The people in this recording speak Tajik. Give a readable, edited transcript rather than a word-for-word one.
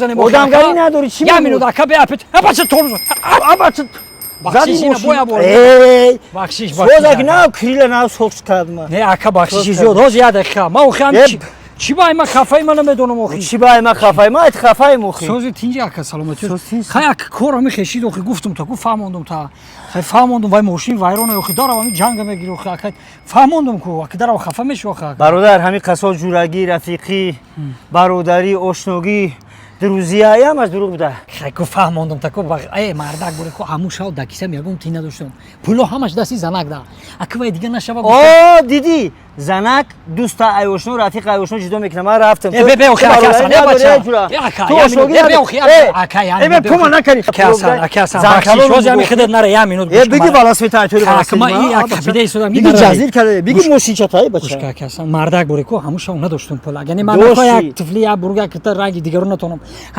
Занем, охи, Одамгарӣ ака. Надорӣ, чӣ Я мегӯ? Минут, ака, бе апет. Бача, тормоз. Бача. Бахшиш, ина боя бор. Эй! Бахшиш, Созак бахшиш. Нав крила нав сохт кардма. Не, ака, бахшиши Соз зиёд. Ҳоз я дақиқа. Ма охи ам Е, чӣ ба ма хафаи, ма намедонам охи. Чӣ ба ма хафай? Ма хафай мухи. Сози тинҷи, ака, саломатӣ. Соз тинҷ. Хай, ака, кор ами хешид охи, гуфтум та ку, фаҳмондум та. Хай, фаҳмондум, вай мошин вайрона охи, дарав ами ҷанга мегири охи, ака. Фаҳмондум ку, ака, дарав хафа меши охи, ака. Бародар, ҳамин қасо ҷурагӣ, рафиқӣ, бародарӣ, ошногӣ, друзья ям аз дурӯғ буда. Хай ку, фаҳмондум та ку, э, мардак буре ку, ҳамун шав да кисам ягон тин надоштум. Пуло ҳамаш дасти занак да. Ака, вай дига нашава. О, дидӣ, занак дӯста ай ошно, рафиқ ай ошно ҷудо мекунам. Ман рафтам. Э, бе, бе, охи, ака Ҳасан, э, бача. Э, ака, Ту я ошногӣ минут, э, бе, надорӣ. охи, ака, я Э, бе, минут, бе, пума охи. накарӣ. Ака Ҳасан, ака Ҳасан, бахшиш, ҳози ами худат наре, я минут. Э, Гӯш биги кун, велосипед айтори. Ака, ма и ака бида истодам, Биги наравӣ. Ҷазир карда, биги мошинчатай, Гӯш бача. кун, ака Ҳасан, мардак буре ку, ҳамун шав надоштум пул. Агар не ман Дошти. нахоҳ як тифли, як бурга кита ранги дигаро натонам.